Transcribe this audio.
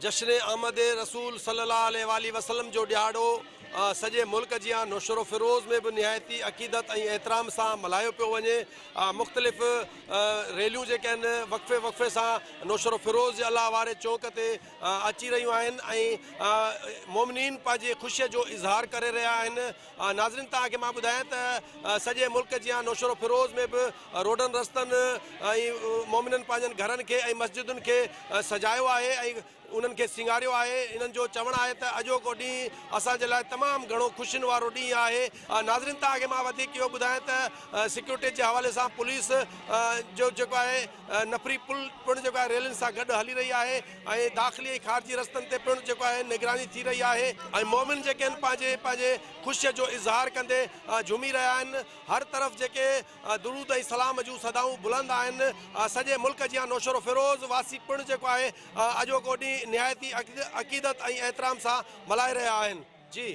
جشن آمد رسول صلي الله عليه واٰله وسلم جو ڏهاڙو سڄي ملڪ جيان نوشهروفيروز ۾ به نهايت ئي عقيدت ۽ احترام سان ملهايو پيو وڃي. مختلف ريليون جيڪي آهن وقفي وقفي سان نوشهروفيروز جي الله واري چونڪ تي اچي رهيون آهن ۽ مومنين پنهنجي خوشي جو اظهار ڪري رهيا آهن. ناظرين توهان کي مان ٻڌايان ته سڄي ملڪ جيان نوشهروفيروز ۾ به روڊن رستن ۽ مومنن پنهنجن گهرن کي ۽ مسجدن کي سجايو آهي ۽ انهن کي سينگاريو آهي. انهن جو چوڻ آهي ته اڄوڪو ڏينهن اسان جي لاء تمام گهڻو خوشين وارو ڏينهن آهي. ناظرين توهان کي مان وڌيڪ اهو ٻڌايان ته سيڪيورٽي جي حوالي سان پوليس جو جيڪو آهي نفري پل پڻ جيڪو آهي ريلين سان گڏ هلي رهي آهي ۽ داخلي ۽ خارجي رستن تي پڻ جيڪو آهي نگراني ٿي رهي آهي ۽ مومن جيڪي آهن پنهنجي پنهنجي خوشي جو اظهار ڪندي جهومي رهيا آهن. هر طرف جيڪي درود ۽ سلام جون صدائون بلند آهن. سڄي ملڪ جيان نوشهروفيروز واسي پڻ جيڪو آهي اڄوڪو ڏينهن نهايت ئي عقيدت ۽ احترام سان ملهائي رهيا آهن. جي.